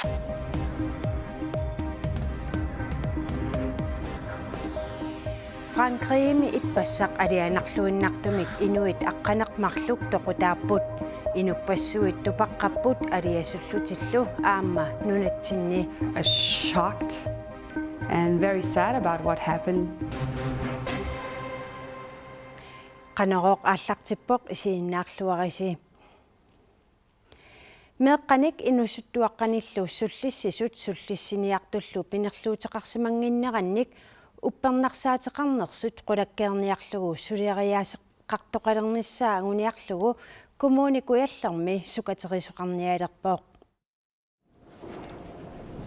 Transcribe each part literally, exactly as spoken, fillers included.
Frankrigimi ippassaq alianarluinnartumik inuit aqqaneq-marluk toqutaapput. Inuppassuit tupaqqapput aliasullutillu aamma nunatsinni. Shocked and very sad about what happened. Qanorooq aallartippoq, isiginnaarluarisi. Meeqqanik inuusuttuaqqanillu sullissisut sullissiniartullu pinerluuteqarsimannginnerannik uppernarsaateqarnersut qulakkeerniarlugu suleriaaseqartoqalernissaa anguniarlugu Kommune Kujallermi sukaterisoqarnialerpoq.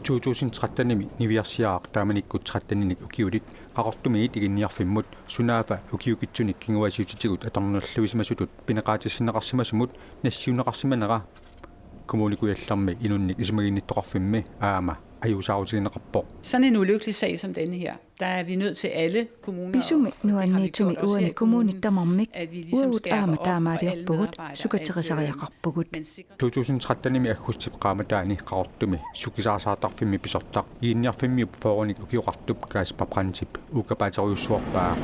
To tusind tretten-imi niviarsiaraq taamanikkut tretten-inik ukiulik Qaqortumiit Iginniarfimmut sunaaffa ukiukitsunik kinguaassiuutitigut atornerluisimasutut pineqaatissinneqarsimasumut nassiunneqarsimanera Kommune Kujallermi inunnik isumaginnittoqarfimmi aamma ajuusaarutigineqarpoq. Sådan en ulykkelig sag som denne her, der er vi nødt til alle kommuner, Pisumi og det har vi nuanniitsumi gjort også uani her i kommunit kommunen, tamarmik at vi ligesom uagut skærper aamma op på alle taamaaliorpugut medarbejdere, at, øh, sukaterisariaqarpugut. Man sikrer To tusind tretten-imi aggustip qaammataani Qaqortumi sukisaarsaartarfimmi pisortaq Iginniarfimmiup fyrrenik ukioqartup Kasper Brandtip uukkapaaterujussuarpaa.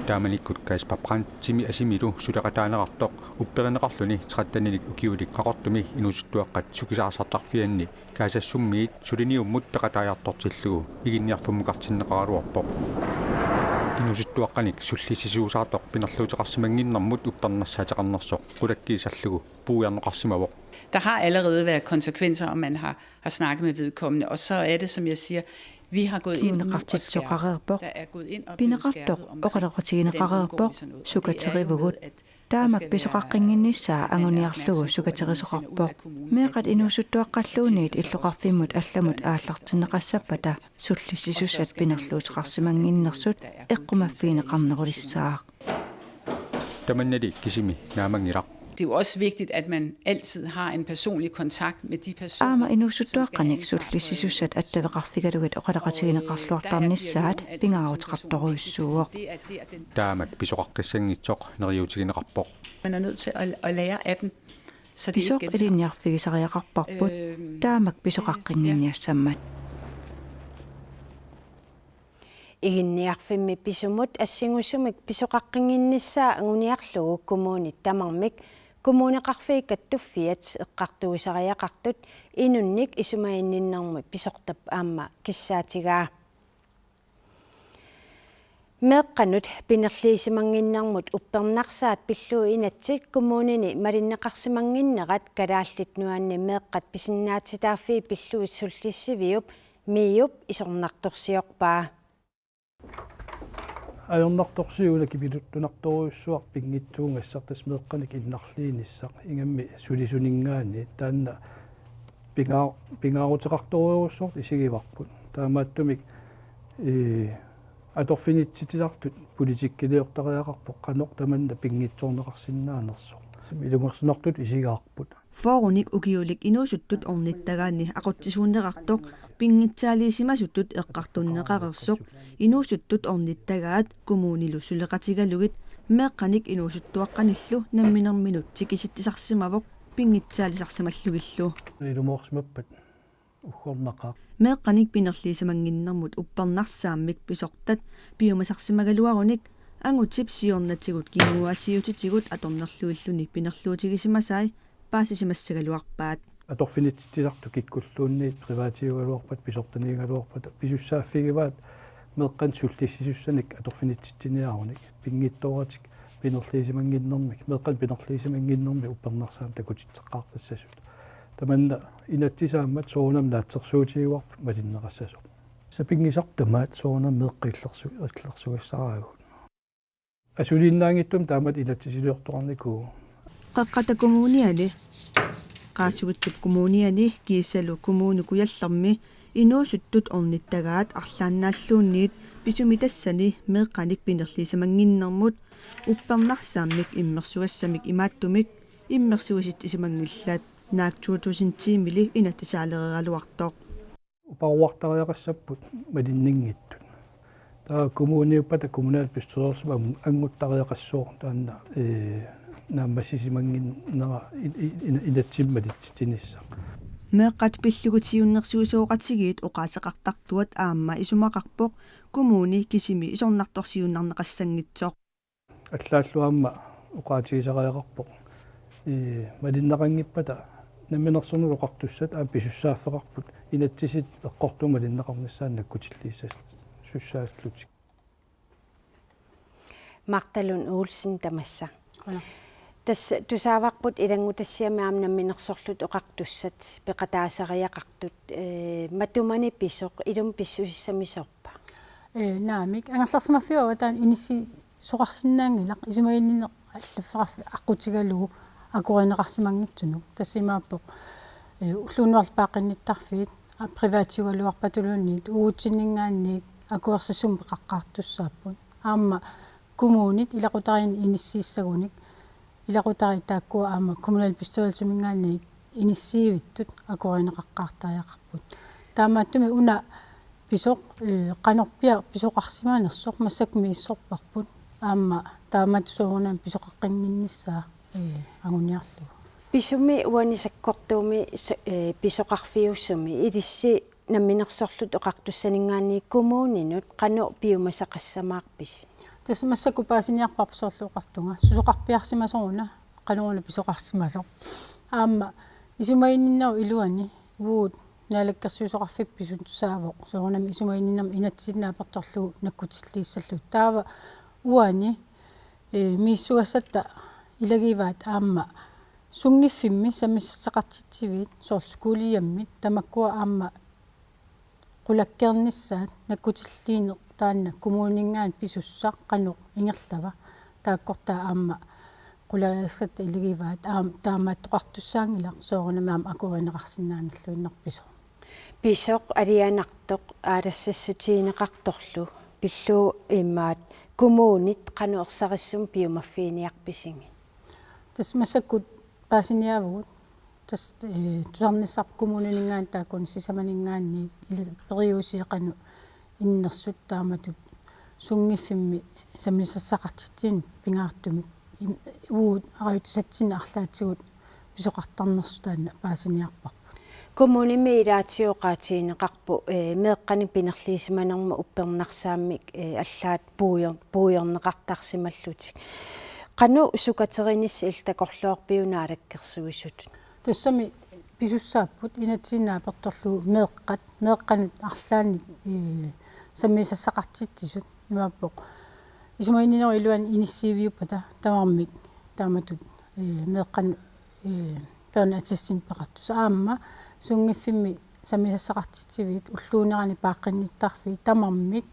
Taamanikkut Kasper Brandtimi asimilu suleqataaneqartoq upperineqarluni tretten-inik ukiulik Qaqortumi inuusuttuaqqat sukisaarsaartarfianni Kaasassummiit suliniummut peqataajartortillugu Iginniarfimmukartinneqaraluarpoq. Inuusuttuaqqanik sullissisuusaartoq pinerluuteqarsimannginnermut uppernarsaateqarnersoq qulakkiissallugu puujarneqarsimavoq. Der har allerede været konsekvenser, og man har, har snakket med vedkommende, og så er det, som jeg siger, vi har gået ind nu og skærpet. Kiuneqartitsoqareerpoq. Der er gået ind og blevet skærpet omkring, hvordan undgår vi sådan noget. Pineqartoq oqaloqatigineqareerpoq, sukaterivugut. Taamak pisoqaqqinnginnissaa anguniarlugu sukaterisoqarpoq. Meeqqat inuusuttuaqqalluunniit illoqarfimmut allamut aallartinneqassappata sullissisussat pinerluuteqarsimannginnersut eqqumaffigineqarnerulissaaq. Tamannali kisimi naammanngilaq. Det er jo også vigtigt, at man altid har en personlig kontakt med de personer, Aamma inuusuttuaqqanik sullissisussat attaveqarfigalugit oqaloqatigineqarluartarnissaat pingaaruteqartorujussuuvoq. Taamak pisoqaqqissanngitsoq neriuutigineqarpoq. Man er nødt til at, at lære af den, så det ikke gentager sig. Pisoq ilinniarfigisariaqarparput, taamak pisoqaqqinnginniassammat. Iginniarfimmi pisumut assingusumik pisoqaqqinnginnissaa anguniarlugu kommunit tamarmik Kommuneqarfiit Kattuffiat eqqartuisariaqartut inunnik isumaginninnermut pisortap aamma kissaatigaa. Meeqqanut pinerliisimannginnermut uppernarsaat pillugu inatsit kommunini malinneqarsimannginnerat Kalaallit Nunaanni meeqqat pisinnaatitaaffii pillugit sullissiviup MIO-p isornartorsiorpaa. Ajornartorsiut una kipiluttunartorujussuaq pinngitsuugassartas meeqqanik innarliinissaq ingammik sulisuninngaanniit taanna pingaa-, pingaaruteqartorujussuartut isigivarput. Taamaattumik, ee, atorfinitsitsisartut politikkiliortariaqarput qanoq tamanna pinngitsoorneqarsinnaanersoq. Ilungersunartutut isigaarput. Fyrrenik ukiulik inuusuttut ornittagaanni aqutsisuunneqartoq pinngitsaaliisimasutut eqqartorneqareersoq inuusuttut ornittagaat kommunilu suleqatigalugit meeqqanik inuusuttuaqqanillu namminerminut tikisitsisarsimavoq pinngitsaalisarsimallugillu. Ilumoorsimappat uggornaqaaq. Meeqqanik pinerliisimannginnermut uppernarsaammik pisortat piumasarsimagaluarunik angutip siornatigut kinguaassiuutitigut atornerlugilluni pinerluutigisimasai paasisimassagaluarpaat. Atorfinitsitsisartut kikkulluunniit privaatiugaluarpata pisortaniigaluarpata pisussaaffigivaat meeqqanik sullissisussanik atorfinitsitsiniarunik pinngitsooratik pinerliisimannginnermik, meeqqanik pinerliisimannginnermik uppernarsaammik takutitseqqaartassasut. Tamanna inatsisaammat soorunami naatsorsuutigaarput malinneqassasoq. Sapinngisartut tamaat soorunami meeqqat illersu-, illersugassaraagut. Asuliinnaanngitsumik taamatut inatsisiliortoqarnikuuvoq. Qeqqata Kommuniani, Qaasuitsup Kommuniani, kiisalu Kommune Kujallermi inuusuttut ornittagaat arlaannaalluunniit pisumi tassani meeqqanik pinerliisimannginnermut uppernarsaammik immersugassamik imaattumik immersuisitsisimanngillat, naak to tusind ti-mili inatsisaalereeraluartoq. Uparuartariaqassapput malinninngitsut. Taava kommuniuppata kommunalbestyrelsimi am-, anguttariaqassooq taanna, ee, naammassisimannginnera i-, i-, ina-, inatsimmi malitsitsinissaq. Meeqqat pillugu tiunnersuisoqatigiit oqaaseqartartuat aamma isumaqarpoq kommuni kisimi isornartorsiuinnarneqassanngitsoq. Allaallu aamma oqaatigisariaqarpoq. Ee, malinneqanngippata Namminersornermut Oqartussat aamma pisussaaffeqarput inatsisit eqqortumik malinneqarnissaannut nakkutilliissassaallutik. Martha Lund Olsen tamassa. Qujanaq. Tassa tusaavarput ilanngutassiami aamma Namminersorlutik Oqartussat peqataasariaqartut, ee, matumani pisoq ilumut pissusissamisoorpa? Ee, naamik. Angerlarsimaffiup avataani inissiisoqarsinnaanngilaq, isumaginninneq allaffeqarfik aqqutigalugu akuerineqarsimanngitsunut. Tassa imaappoq, ee, ulluunnuarlu paaqqinnittarfiit, aa, privatiugaluarpatuluunniit, uagutsinninngaanniit akuersissummik peqaqqaartussaapput. Aamma kommunit ilaqutariinnik inissiissagunik, ilaqutariit taakkua aamma kommunalbestyrelsiminngaanniit inissiivittut akuerineqaqqaartariaqarput. Taamaattumik una pisoq, ee, qanorpiaq pisoqarsimanersoq massakkut misissorparput. Aamma taamatut soorunami pisoqaqqinngilluinnassaaq, ee, anguniarlugu. Pisumi uani sakkortuumi s-, ee, pisoqarfiusumi ilissi Namminersorlutik Oqartussaninngaanniit kommuninut qanoq piumasaqassamaarpisi? Tassa massakkut paasiniarparput soorlu oqartunga. Susoqarpiarsimasoruna, qanoruna pisoqarsimasoq. Aamma isumaginninnerup iluani uagut Naalakkersuisoqarfipput pisut saavoq. Soorunami isumaginninnermik inatsisit naapertorlugit nakkutilliissallutik. Taava uani, ee, misissugassatta ilagivaat aamma sunngiffimmi sammisassaqartitsiviit soorlu skuuliammit tamakkua aamma qulakkeernissaat nakkutilliineq taanna kommuninngaanniit pisussaq qanoq ingerlava. Taakkortaa aamma qulakkeernissaat ilagivaat aamma taamaattoqartussaanngilaq soorunami aamma akuerineqarsinnaanngilluinnarpisoq. Pisoq alianartoq aalassassutigineqartorlu pillugu imaat kommunit qanoq ersarissumik piumaffigineqarpisigit? Tassa massakkut paasiniaavugut. Tassa, ee, tusarnissarput kommunininngaanniit taakkununnga sisamaninngaanniit ila periuseqarneq innersut taamatut sunngiffimmi sammisassaqartitsivinnut pingaartumik im-, uagut arajutsisatsinnik arlaatigut pisoqartarnersut taanna paasiniarparput. Kommunimi ilaatigut oqaatigineqarpoq, ee, meeqqanik pinerliisimanermut uppernarsaammik, ee, allaat puior-, puiorneqartarsimallutik. Qanoq sukaterinissi illit takorloorpiuk naalakkersuisut? Tassami pisussaapput inatsisit naapertorlugit meeqqat, meeqqanut arlaannik, ee, sammisassaqartitsisut imaappoq. Isumaginninnerup iluani inissiiviuppata tamarmik taamatut, ee, meeqqanut, ee, børneattestimik peqartussaq aamma sunngiffimmi sammisassaqartitsiviit ulluunerani paaqqinnittarfiit tamarmik,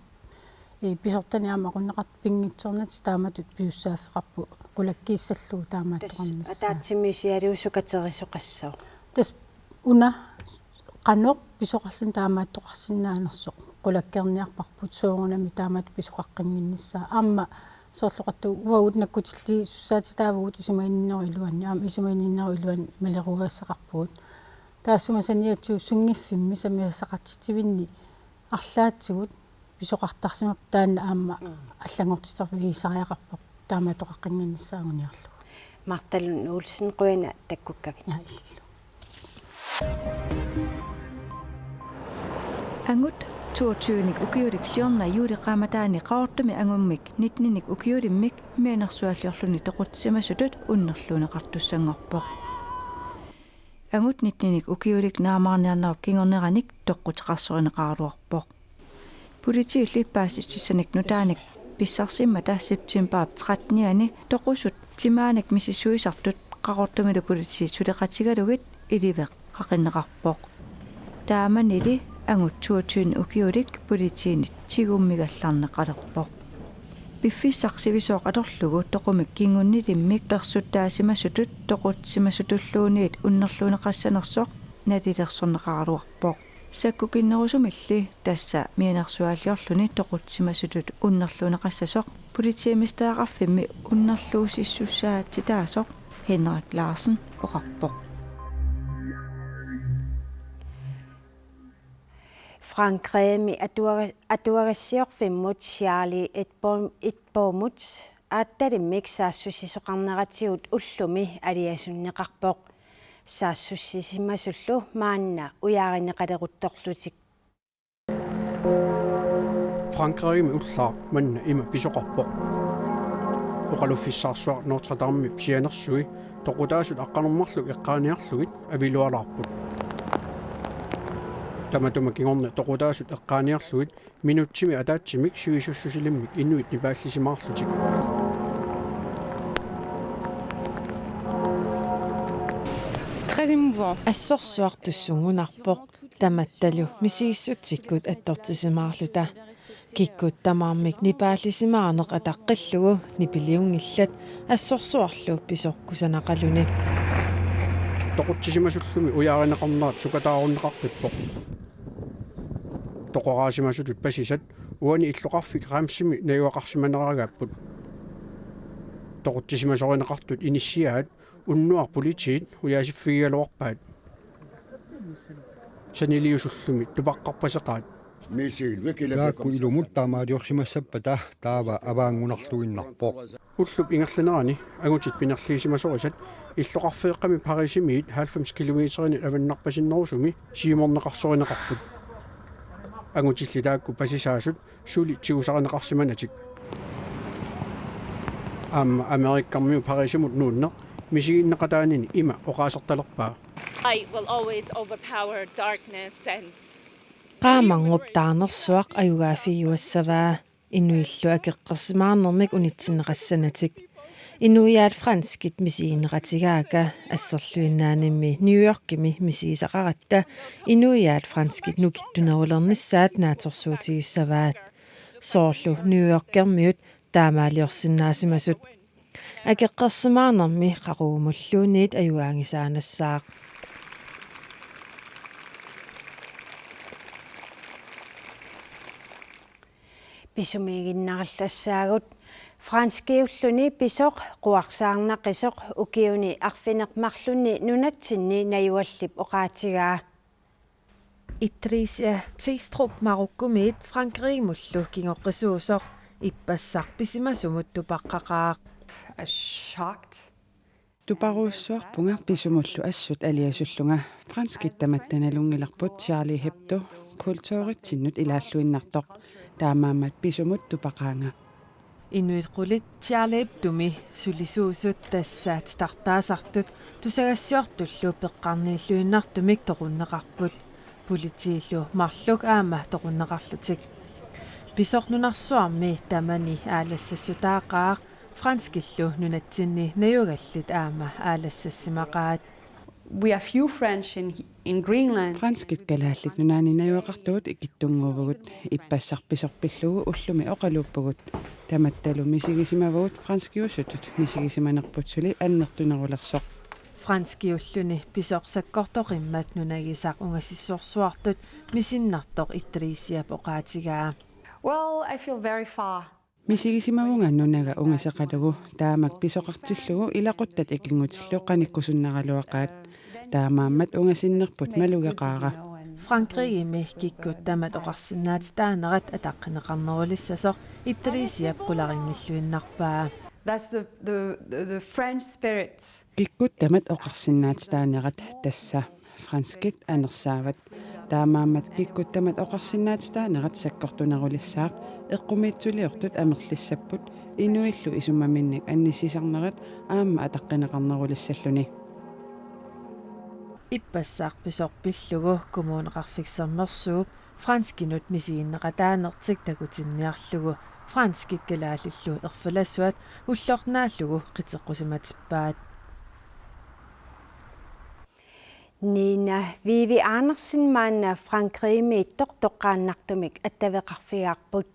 ee, pisortanik aamma aqunneqartut pinngitsoornatik taamatut pisussaaffeqarput qulakkiissallugu taamaattoqarnissaa. Tassa ataatsimiissialuusukaterisoqassooq. Tassa una qanoq pisoqarluni taamaattoqarsinnaanersoq qulakkeerniarparput soorunami taamatut pisoqaqqinngilluinnassaaq. Aamma soorlu oqartunga uagut nakkutilliisussaatitaavugut isumaginninnerup iluani, aamma isumaginninnerup iluani maleruagassaqarpugut. Taassuma saniatigut sunngiffimmi sammisassaqartitsivinni arlaatigut pisoqartarsimapput taanna aamma Mm. allanngortiterfigisariaqarparput taamaattoqaqqinngilluinnassaaq anguniarlugu. Martha Lund Olsen, qujanaq takkukkavit. Ja, illillu. Angut toogtyvenik ukiulik siorna juulip qaammataani Qaqortumi angummik nittenik ukiulimmik mianersuaalliorluni toqutsisimasutut unnerluunneqartussanngorpoq. Angut nittenik ukiulik naamaarniarnerup kingorneranik toqquteqarsorineqaraluarpoq. Politiilli paasissutissanik nutaanik pissarsimmata septembarip trettenianni toqusut timaanik misissuisartut Qaqortumilu politiit suleqatigalugit iliveq qaqinneqarpoq. Taamanili angut toogtyve ukiulik politiinit tigummigallarneqalerpoq. Piffissaq sivisooq atorlugu toqumik kingunnilimmik persuttaasimasutut toqutsisimasutulluunniit unnerluunneqassanersoq nalilersorneqaraluarpoq. Sakkukinnerusumilli tassa mianersuaalliorluni toqutsisimasutut unnerluunneqassasoq politiimesteeraqarfimmi unnerluussissussaatsitaasoq Henrik Larsen oqarpoq. Frankrigimi atuara-, atuagassiorfimmut Charlie Hebdo-, Hebdomut aatsalimmik saassussisoqarneratigut ullumi aliasunneqarpoq. saassussisimasullu maanna ujaarineqaleruttorlutik. Frankrigimi ullaaq manna ima pisoqarpoq. Oqaluffissaarsuaq Notre Damep sianersui toqutaasut aqqaneq-marluk eqqaaniarlugit avilualaarput. Tamatuma kingorna toqutaasut eqqaaniarlugit minutsimi ataatsimik sivisussusilimmik inuit nipaallisimaarlutik. C'est très émouvant. Assorsuaq tussunngunarpoq, tamattalu misigissutsikkut attortisimaarluta. Kikkut tamarmik nipaallisimaarneq ataqqillugu nipiliunngillat, assorsuarlu pisoq kusanaqaluni. Toqutsisimasummi ujaarineqarnerat sukataarunneqaqqippoq. Toqoraasimasutut pasisat uani illoqarfik Reims-imi najugaqarsimanerarigaapput. Toqutsisimasorineqartut inissiaat unnuaq politiit ujaasiffigigaluarpaat. Saniliusullumi tupaqqarpaseqaat. Taakku ilumut taamaaliorsimassappata taava avaanngunarluinnarpoq. Ullup ingerlanerani angutit pinerliisimasorisat illoqarfeeqqami Parisimiit halvfems kilometerinit avannarpasinnerusumi siumorneqarsorineqarput. Angutilli taakku pasisaasut suli tigusarineqarsimanatik. Aamma Amerikkarmiu Parisimut nuunneq misiginneqataanini ima oqaasertalerpaa. Light will always overpower darkness and Qaamarngup taarnersuaq ajugaaffigiuassavaa. Inuillu akeqqersimaarnermik unitsinneqassanatik. Inuiaat franskit misiginneqatigaakka, asserluinnaanimmi New Yorkimi misigisaqaratta inuiaat franskit nukittunerulernissaat naatsorsuutigissavaat. Soorlu New Yorkermiut taamaaliorsinnaasimasut. Akeqqersimaarnermi qaqugumulluunniit ajugaangisaanassaaq. Pisumiiginnarallassaagut. Franskiulluni pisoq quarzaarnaqisoq ukiuni arfineq-marlunni nunatsinni najugallip oqaatigaa. Idrisia Teistrup Marokkomiit Frankrigimullu kingoqqisuusoq ippassaq pisimasumut tupaqqaqaaq. A shocked. Tuparujussuarpunga pisumullu assut aliasullunga. Franskit tamatta nalunngilarput Charlie Hebdo kulturitsinnut ilaalluinnartoq. Taamaammat pisumut tupaqaanga. Inuit qulit Charlie Hebdomi sulisuusut, tassa titartaasartut, tusagassiortullu peqqarniilluinnartumik toqunneqarput. Politiillu marluk aamma toqunneqarlutik. Pisoq nunarsuarmi tamani aalassassutaaqaaq, franskillu nunatsinni najugallit aamma aalassassimaqaat. We are few French in, in Greenland. Franskit Kalaallit Nunaanni najugaqartugut ikittunnguuvugut. Ippassaq pisoq pillugu ullumi oqaluuppugut. Tamattalu misigisimavugut franskiusutut misigisimanerput suli annertunerulersoq. Franskiulluni pisoq sakkortoqimmat nunagisaq ungasissorsuartut misinnartoq Idrisiap oqaatigaa. Well, I feel very far. Misigisimavunga nunaga ungaseqalugu, taamak pisoqartillugu ilaquttat ikinngutillu qanikkusunnaraluaqaat. Taamaammat ungasinnerput malugeqaara. Frankrigimi kikkut tamat oqarsinnaatitaanerat ataqqineqarnerulissasoq Idrisiap qularinngilluinnarpaa. That's the, the, the, the French spirit. Kikkut tamat oqarsinnaatitaanerat, tassa franskit anersaavat. Taamaammat kikkut tamat oqarsinnaatitaanerat sakkortunerulissaaq, eqqumiitsuliortut amerlissapput, inuillu isumaminnik annissisarnerat aamma ataqqineqarnerulissalluni. Ippassaq pisoq pillugu Kommuneqarfik Sermersuup franskinut misiginneqataanertik takutinniarlugu franskit kalaallillu erfalasuat ullornaallugu qiteqqusimatippaat. Nina Vivi Andersen maanna Frankrigimiittoq toqqaannartumik attaveqarfigaarput.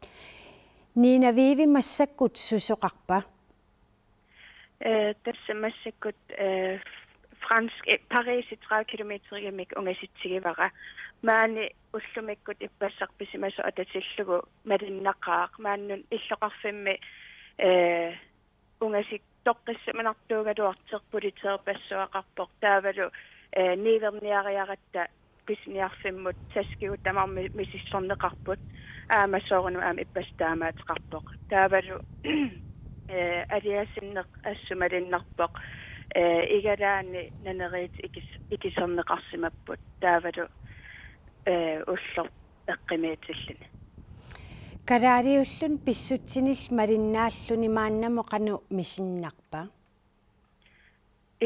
Nina Vivi, massakkut susoqarpa? Eh, tassa massakkut, eh, fransk, eh, Parisip tredive kilometerigamik ungasitsigivara. Maani ullumikkut ippassaq pisimasoq atatillugu malinnaqaaq. Maannun illoqarfimmi, eh, ungasik toqqissisimanartuugaluartoq politeerpassuaqarpoq. Taavalu, eh, niuerniariaratta pisiniarfimmut taskigut tamarmik misissorneqarput. Aamma soorunami aamma ippassaq taamaateqarpoq. Taavalu, eh, aliasunneq assut malinnarpoq. eh, igalaanni naneriit ikis-, ikiserneqarsimapput taavalu, eh, ulloq eqqumiitilluni. Kalaaliulluni pissutsinillu malinnaalluni maannamut qanoq misinnarpa?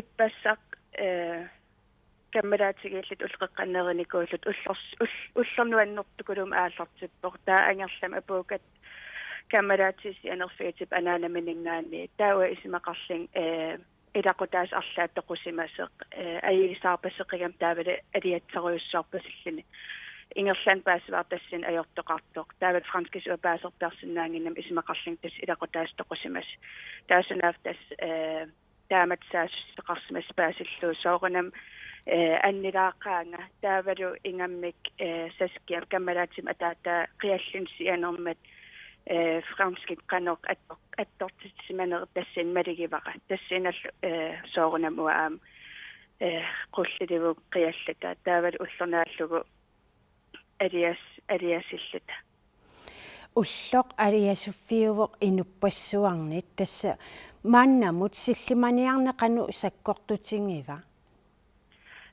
Ippassaq, eh, kammalaatigiilluta ulloqeqqanneq erinikuulluta ullors-, ull-, ullormi nuannertukulummik aallartippoq. Taava angerlamut apuukkat kammalaatigut sianerfigitippoq anaanamininngaanniit. Taava isumaqarlunga, eh, ilaqutaasut arlaat toqusimasoq, eh, ajuusaarpaseqigami taavalu aliatsorujussuarpasilluni. Ingerlaannaq paasivara tassani ajortoqartoq. Taavalu franskisut uanga paaserpiarsinnaannginnami isumaqarlunga tassa ilaqutaasut toqusimasut. Taava sunaaffa tassa, eh, taamatut saassussaqarsimasoq paasillugu soorunami, eh, annilaaqaanga taavalu ingammik, eh, Saskiap kammalaatima ataataa qialluni sianermat, eh, franskit qanoq attor-, attortissimanerat tassani malugivara. Tassanilu, eh, soorunami uanga aamma, eh, qullilivugut qialluta. Taavalu ullormi naallugu alias-, aliasulluta. Ulloq aliasuffiuvoq inuppassuarnit, tassa maannamut sillimaniarneq qanoq sakkortutigiva?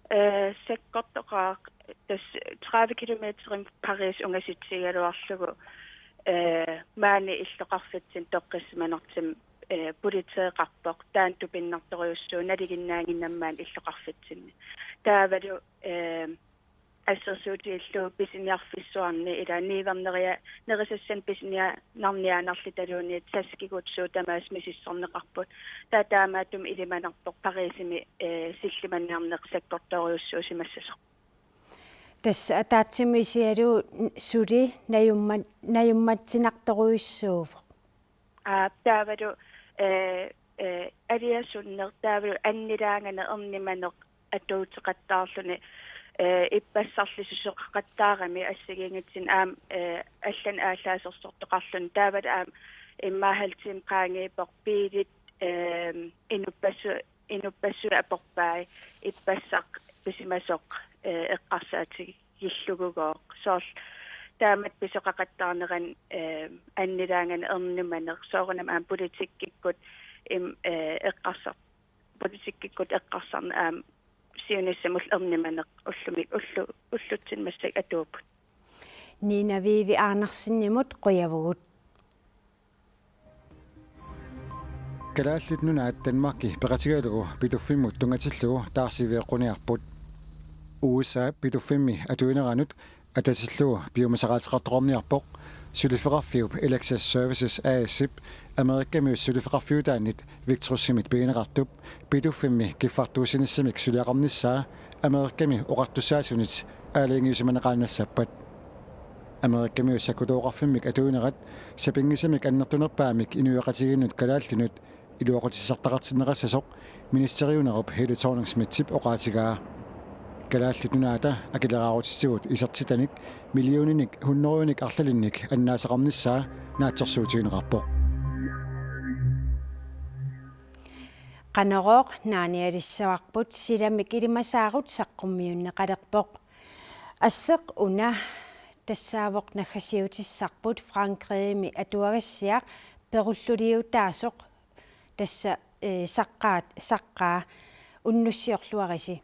Eh, sakkortoqaaq tassa tredive kilometerimik Paris ungasitsigigaluarlugu, eh, maani illoqarfitsinni toqqissimanertumi, eh, politeeqarpoq, taanna tupinnartorujussuuvoq nalinginnaannginnami maani illoqarfitsinni. Taavalu, eh, assersuutigalugu pisiniarfissuarni ila niuerneria-, nerisassanik pisiniarniarnerlutaluunniit Saskigut suut tamaasa misissorneqarput. Taava taamaattumik ilimanarpoq Parisimi, eh, sillimaniarneq sakkortoorujussuusimassasoq. Tassa ataatsimut isigalugu suli najumma-, najummatsinartorujussuuvoq. Aap, taavalu, eh, eh, aliasunneq taavalu annilaanganeq ernumaneq atuuteqattaarluni, eh, ippassarli susoqaqattaarami assigiinngitsunik aamma, eh, allanik aallaasersortoqarluni taavalu aamma immaqa halv time qaangiippoq biilit, eh, inuppassui, inuppassuit aporpai ippassaq pisimasoq, eh, eqqarsaatigillugugooq. Soorlu taamatut pisoqaqattaarnerani, eh, annilaanganeq ernumaneq soorunami aamma politikkikkut im-, eh, eqqarsar-, politikkikkut eqqarsarneq aamma siunissamullu ernumaneq ullumi-, ullu-, ullutsinnut massakkut atuupput. Nina Vivi Andersenimut qujavugut. Kalaallit Nunaat Danmarki peqatigalugu Pituffimmut tunngatillugu taarsiiffigeqquniarput. U S A Pituffimmi atuineranut atatillugu piumasaqaateqartoqarniarpoq suliffeqarfiup Electus Services A/S-ip Amerikamiut suliffeqarfiutaannit Victrusimit pigineqartup Pituffimmi kiffartuussinissamik suliaqarnissaa Amerikami oqartussaasunit aalajangiussimaneqaannassappat. Amerikamiut sakkutooqarfimmik atuinerat sapinngisamik annertunerpaamik inuiaqatigiinnut kalaallinut iluaqutissartaqartinneqassasoq ministeriunerup Helle Thorning-Schmidtip oqaatigaa. Kalaallit Nunaata akileraarutitigut isertitanik millioninik hunnorujunik arlalinnik annaasaqarnissaa naatsorsuutigineqarpoq. Qanorooq naanialissavarput, silamik ilimasaarut saqqummiunneqalerpoq. Asseq una tassaavoq naggasiutissarput Frankrigimi atuagassiaq perulluliutaasoq tassa, eh, saqqaat, saqqaa unnussiorluarisi.